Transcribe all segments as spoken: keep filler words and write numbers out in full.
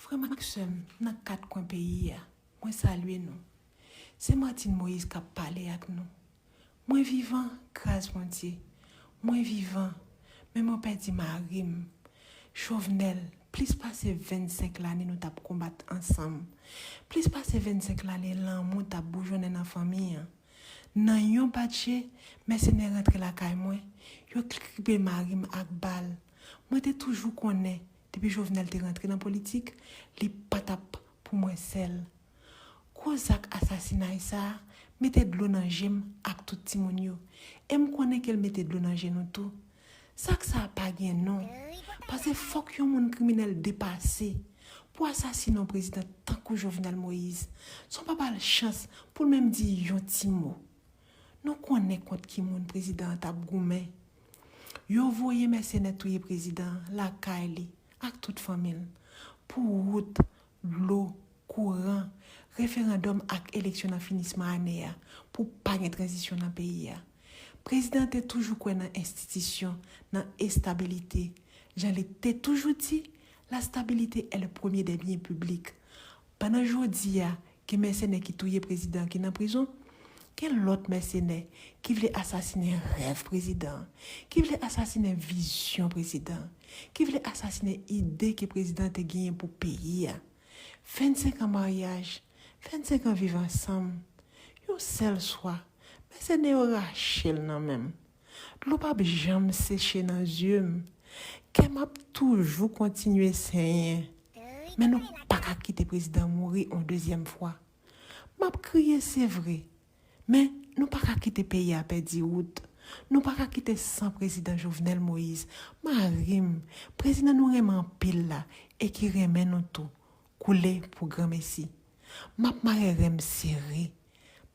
Frè m ak sè m nan kat kwen peyi a, mwen salye nou. Se Martine Moïse k ap pale ak nou. Mwen vivan, gras Bondye. Mwen vivan, men mwen pèdi mari m. Jovenel, plis pase vennsenk lane nou t ap konbat ansanm. Plis pase vennsenk lane lanmou t ap boujonnen nan fanmi an. Nan yon bat je, mèsenè rantre lakay mwen, yo kribe mari m ak bal. Mwen te toujou konnen, depi Jovenel te rantre nan politik, li pa t ap pou mwen sèl. Gwo zak asasinay sa a mete dlo nan je m ak tout timoun yo. E m konnen ke l mete dlo nan je nou tou. Zak sa a pa gen non. Paske fòk yon moun kriminèl depase pou asasine yon prezidan tankou Jovenel Moïse, san w pa ba l chans pou l menm di yon ti mo. Nou konnen kont ki moun prezidan an t ap goumen. Yo voye mèsenè touye prezidan an lakay li ak tout fanmi l pou wout, dlo, kouran, referandòm ak eleksyon nan finisman ane a pou pa gen tranzisyon nan peyi a. Prezidan an te toujou kwè nan enstitisyon, nan estabilite. Jan li te toujou di, la stabilité est le premier des biens publics. Pandan jodi a, gen mèsenè ki touye prezidan ki nan prizon, gen lòt mèsenè ki vle asasinen rèv prezidan, ki vle asasinen vizyon prezidan, ki vle asasinen ide ke prezidan te genyen pou peyi a. Vennsenk an maryaj, vennsenk an viv ansanm, yon sèl swa, mèsenè yo rache l nan men m. Dlo p ap janm seche nan zye m. Kè m ap toujou kontinye senyen. Men nou pa ka kite prezidan mouri yon dezyèm fwa. M ap kriye, se vre. Men nou pa ka kite peyi a pèdi wout. Nou pa ka kite san prezidan Jovenel Moïse, mari m, prezidan nou renmen anpil la e ki renmen nou tou, koule pou granmesi. M ap mare ren m sere.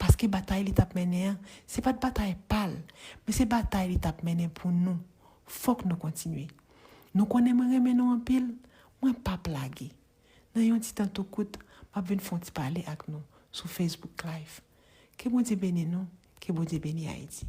Paske batay li t ap mennen an, se pa t batay pa l, men se batay li t ap mennen pou nou. Fòk nou kontinye. Nou konnen mwen renmen nou anpil, mwen p ap lage. Nan yon ti tan tou kout, m ap vin fè yon ti pale ak nou sou Facebook Live. Ke Bondye beni nou, ke Bondye beni Ayiti.